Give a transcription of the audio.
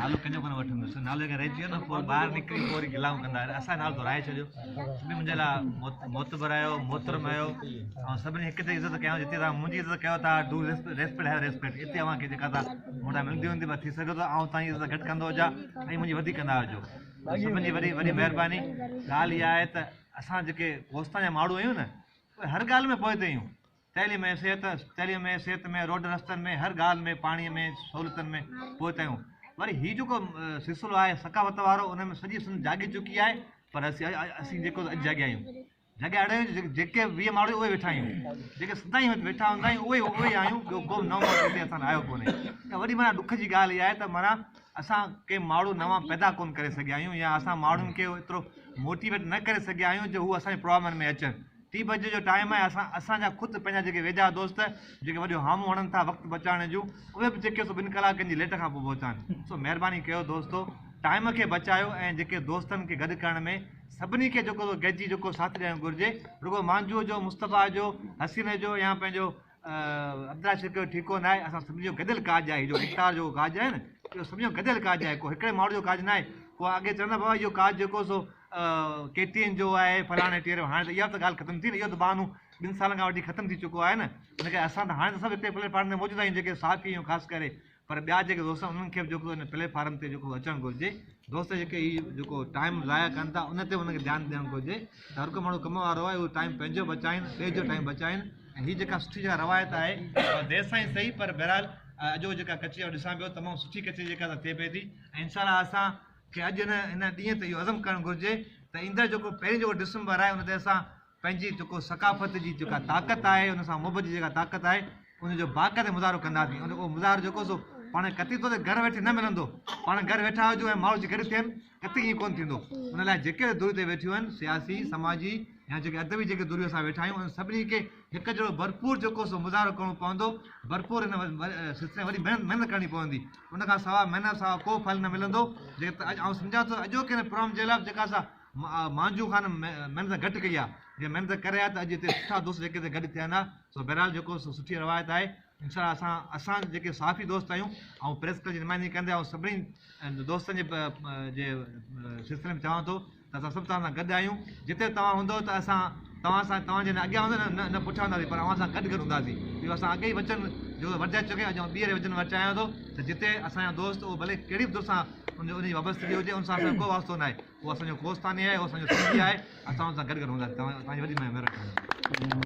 نالو ڪنهن جو ڪونه وٺندس، نالو جيڪڏهن رهجي ويو نه پوء ٻاهر نڪري پوء وري گلائون ڪندا. اسان جو نالو دهرائي ڇڏيو. سڀني منهنجي لاء معتبر آهيو، محترم آهيو ۽ سڀني هڪ تي عزت ڪيائون. جتي توهان منهنجي عزت ڪيو ٿا، do respect have respect, اتي اوهان کي جيڪا ٿا مون وٽان ملندي هوندي، پر ٿي سگهي ٿو آئون توهان جي عزت گهٽ ڪندو هجان ۽ منهنجي وڌيڪ ڪندا هجو. سڀني جي وڏي وڏي مهرباني. ڳالهه اها آهي ته اسان جيڪي ڪوستان جا ماڻهو آهيون نه، اهي هر ڳالهه ۾ پوئتي آهيون. تعليم ۾ صحت، تعليم ۾ صحت ۾ روڊ رستن ۾ هر ڳالهه ۾ پاڻي ۾ سهولتن ۾ پوئتي آهيون. وري هي جيڪو سلسلو آهي ثقافت وارو ان ۾ سڄي سنڌ جاڳي چڪي آهي پر اسين جيڪو اڄ جاڳيا آهيون. جاڳيا اهڙا آهيون جو جيڪي 20 ماڻهو اهي ويٺا آهيون، جيڪي سدائين هت ويٺا هوندا آهيون اهي اهي آهيون، ٻيو ڪو به نئون ماڻهو هتي اسان آيو ڪونهي. ۽ وڏي معنيٰ ڏک جي ڳالهه اها آهي ته معنيٰ اسان ڪي ماڻهو نوان پيدا ڪونه ڪري سگهيا آهيون يا اسان ماڻهن کي ايترو موٽيويٽ نه ڪري سگهيا آهيون جو هو اسان جي پروگرامن ۾ اچن. ٽي بجي جو ٽائيم آهي اسان اسان جا خود پنهنجا جيڪي ويجها دوست جيڪي وڏيون هامون هڻن ٿا وقت بچائڻ جون اهي به جيڪي سو ٻن ڪلاڪن جي ليٽ کان پوء پهچا آهن. سو مهرباني ڪيو دوستو ٽائيم کي بچايو ۽ جيڪي دوستن کي گڏ ڪرڻ ۾ سڀني کي جيڪو سو گڏجي جيڪو ساٿ ڏيڻ گهرجي رڳو مانجهوء جو مصطفيٰ جو حسين جو يا پنهنجو عبدالله شيخ جو ٺيڪو ناهي، اسان سڀني جو گڏيل ڪاڄ آهي. هي جو اقتدار جو ڪاڄ آهي نه اهو سڀني جو گڏيل ڪاڄ آهي، ڪو هڪڙي ماڻهو جو ڪاڄ ناهي. ڪو اڳي چوندا بابا اهو ڪاڄ جيڪو سو ڪي ٽي اين جو آهي فلاڻي ٽيري، هاڻي ته اها به ته ڳالهه ختم ٿي نه، اهو ته بهانو ٻن سالن کان وٺي ختم ٿي چڪو آهي نه. ان ڪري اسان ته هاڻي ته سڀ هڪڙي پليٽ فارم تي موجود آهيون جيڪي صحافي آهيون خاص ڪري، پر ٻيا جيڪي دوست آهن انهن کي به جيڪو ان پليٽ فارم تي جيڪو اچڻ گهرجي. دوست جيڪي هي جيڪو ٽائيم ضايع ڪن ٿا ان تي به انهن کي ڌيان ڏيڻ گهرجي ته هر ڪو ماڻهو ڪم وارو آهي اهو ٽائيم پنهنجو بچائين ٻئي جو ٽائيم بچائين. ۽ هي جيڪا سٺي جيڪا روايت آهي اها دير سان ئي سهي پر بهرحال اڄ جيڪا ڪچهري آئون ڏسان پيو تمام سٺي ڪچهري جيڪا ٿئي پئي ٿي ۽ انشاء الله اسان کي اڄ هن هن ڏينهن تي اهو عزم ڪرڻ گهرجي ته ايندڙ جيڪو پهرين جيڪو ڊسمبر آهي ان تي اسان پنهنجي جيڪو ثقافت جي جيڪا طاقت آهي ان سان محبت جي جيڪا طاقت آهي ان جو باقاعده مظاهرو ڪنداسين. ان اهو مظاهرو جيڪو سو پاڻ قطعي طور تي گهر ويٺي نه ملندو. پاڻ گهر ويٺا هجون ۽ ماڻهو جي گڏ ٿين قطعي ائين ڪونه ٿيندو. ان لاء جيڪي به ڌريون تي ويٺيون آهن سياسي، سماجي يا جيڪي ادبي جيڪي ڌريون اسان ويٺا آهيون انهن سڀني کي هڪ جهڙو ڀرپور جيڪو سو مظاهرو ڪرڻو پوندو. ڀرپور ان سلسلي ۾ وڏي محنت محنت ڪرڻي پوندي. ان کان سواء محنت سواء ڪو ڦل نه ملندو. جيڪي اڄ آئون سمجهان ٿو اڄوڪي هن پروگرام جي لاء به جيڪا سا مانجهو خان محنت گهٽ ڪئي آهي. جي محنت ڪري ها ته اڄ هتي سٺا دوست جيڪي هتي گڏ ٿين ها. سو بهرحال جيڪو سو سٺي روايت آهي. انشاء الله اسان اسان جيڪي صحافي دوست آهيون آئون پريس ڪلب جي نمائندگي ڪندي آئون سڀني دوستن جي جي سلسلي ۾ چوان ٿو ته اسان سڀ توهان سان گڏ آهيون. جتي توهان هوندؤ ته اسان توهان سان توهان جي نه اڳيان هونداسين نه نه پٺيان هونداسين پر اوهان سان گڏ گڏ هونداسين. اهو اسان اڳي ئي وچن جو ورجائي چڪا آهيون اڄ آئون ٻيهر وچن ورجايان ٿو ته جتي اسان جا دوست اهو ڀلي ڪهڙي به ڌر سان ان جي وابستگي هجي ان سان اسان جو ڪو واسطو ناهي. هو اسان جو ڪوستاني آهي، هو اسان جو سنڌي آهي، اسان ان سان گڏ گڏ هونداسين. توهان جي وڏي مهرباني.